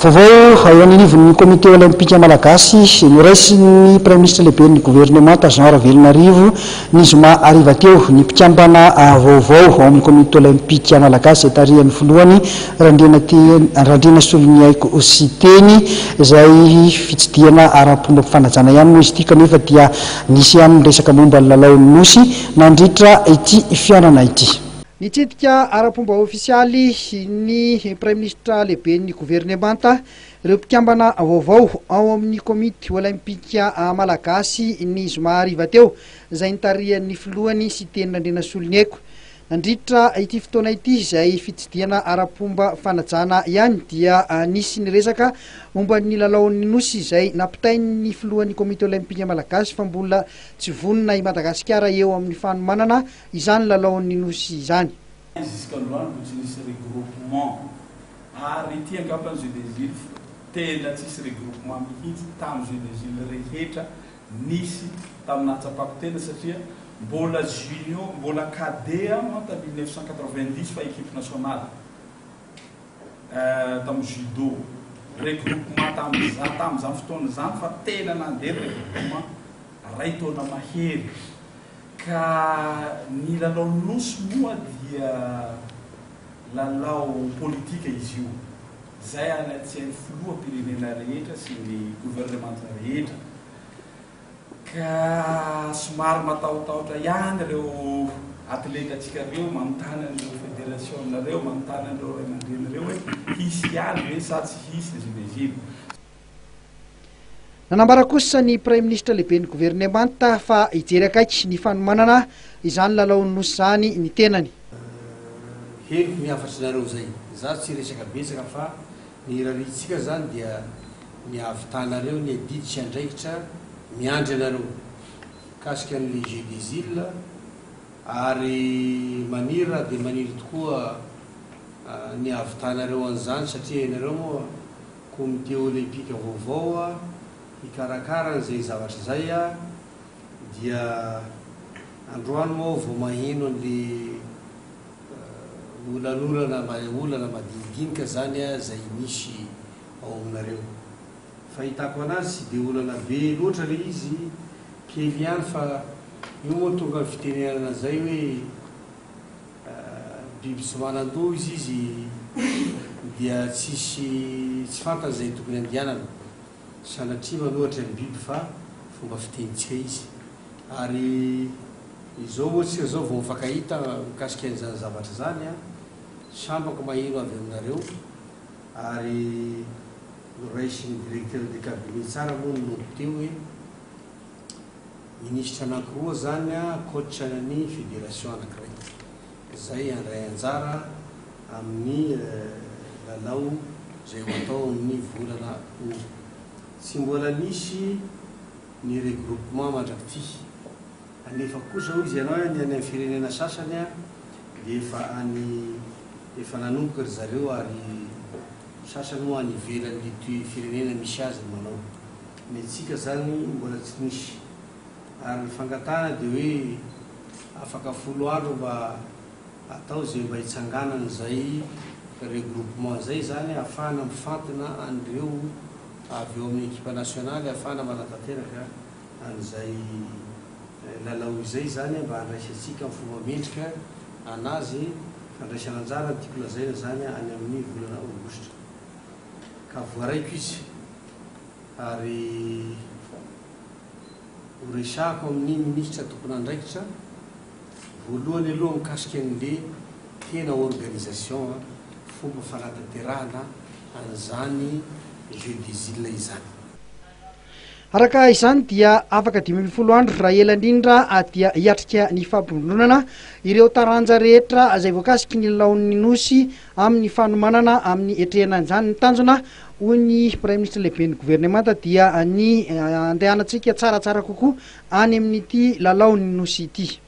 Vaovao eo anivon'ny Komite Olympika Malagasy, noraisin'ny Praiminisitra lehiben'ny governemanta Jean Ravelonarivo ny zoma hariva teo ny mpikambana vaovao ao amin'ny Komite Olympika Malagasy izay tarihan'ny filohany Randrianasoloniaiko Siteny izay fitsidihana ara-pomba fanajana ihany moa izy ity kanefa dia nisy ihany ny resaka momba ny lalaon'ny Nosy nandritra ity fihaonana ity. Nitsidika ara-pomba ofisialy ny Praiminisitra lehiben'ny governemanta ireo mpikambana vaovao ao amin'ny Komity Olympika Malagasy ny zoma hariva teo, izay nitarihan'ny filohany Siteny Randrianasoloniaiko. Nandritra ity fotoana ity, izay fitsidihana ara-pomba fanajana ihany, dia nisy ny resaka momba ny lalaon'ny Nosy izay nampitain'ny filohan'ny Komity Olympika Malagasy fa mbola tsy vonona i Madagasikara eo amin'ny fanomanana izany lalaon'ny Nosy izany. Jusqu'androany vao tsy nisy regroupement ary ity angamba ny jeux des îles tena tsisy regroupement mihitsy tamin'ny jeux des îles rehetra nisy tamin'ny nahatsapako tena satria mbola junior mbola cadet aho an tamin'ny 1990 fa équipe nationale tamin'ny judo regroupement tamin'izany tamin'izany fotoana izany fa tena nandeha regroupement ray taona mahery. Ka ny lalao nosy moa dia lalao politika izy io, izay any an-tsain'ny filoham-pirenena rehetra sy ny governemanta rehetra. Ka somary matahotahotra ihany ireo atletantsika ireo, manontany an'ireo federasiona ireo, manontany an'ireo ray aman-dreny ireo hoe hisy ihany ve sa tsy hisy ny Jeux. Nanambara kosa ny Praiminisitra lehiben'ny governemanta fa hijery akaiky ny fanomanana izany lalaon'ny Nosy izany ny tenany. Henoko ny hafatrinareo zay. Za tsy hiresaka betsaka fa ny irariantsika zany dia ny hahavitanareo ny adidy sy andraikitra miandry anareo mikasika an'le jeux des îles ary maniry raha dia maniry tokoa ny hahavitanareo an'izany satria ianareo moa Comité Olympique vaovao hikarakara an'izay zavatra izay dia androany moa vao maheno an'le olanolana olana madinidinika zany izay misy ao aminareo. Fahitako anazy tsy dia olana be loatra le izy, kely ihany fa io moa tonga ny fitenenana an'izay hoe Biby tsy manan-doha izy izy dia tsisy tsy fantany izay tokony andehanana. Sanatria manohatra ny biby fa fomba fitenintsika izy. Ary izao moa tsika izao vao mifankahita mikasika an'izany zavatra izany an, sambako maheno avy aminareo ary noraisin'ny directeur de cabinet tsara moa ny note teo hoe Minisitra anankiroa zany coach ny fédération anankiray zay handray anjara amin'ny lalao zay ho atao amin'ny volana août. Tsy mbola nisy ny regroupement mandrak'ity. Anefa kosa hoy izy ianao ny any amin'ny firenena sasany dia efa any efa nanomboka ry zareo ary sasany moa any ivelan'ity firenena misy azy no manao. Ny antsika zany mbola tsy nisy. Ary ny fangatahana dia hoe afaka folo andro mba atao izay mba hitsanganan'izay regroupement izay izany ahafahana mifantina an'ireo avy eo amin'ny ekipa nasionaly ahafahana manatanteraka an'izay lalao izay izany mba handraisantsika amin'ny fomba mendrika anazy fandraisana anjara no tiako lazaina izany any amin'ny volana aogositra. Ka voaraiko izy. Ary ho resahako amin'ny minisitra tompon'andraikitra voalohany aloha mikasika an'le tena organisation, fomba fanatanterahana an'izany Jeux des Iles izany. Araka izany dia afaka 15 andro raha ela indrindra dia hiatrika ny fampivondronana ireo taranja rehetra izay voakasiky ny lalaon'ny Nosy amin'ny fanomanana amin'ny hetrehana an'izany. Ny tanjona, hoy ny Praiminisitra lehiben'ny governemanta, dia ny handehanantsika tsaratsara kokoa any amin'ity lalaon'ny Nosy ity.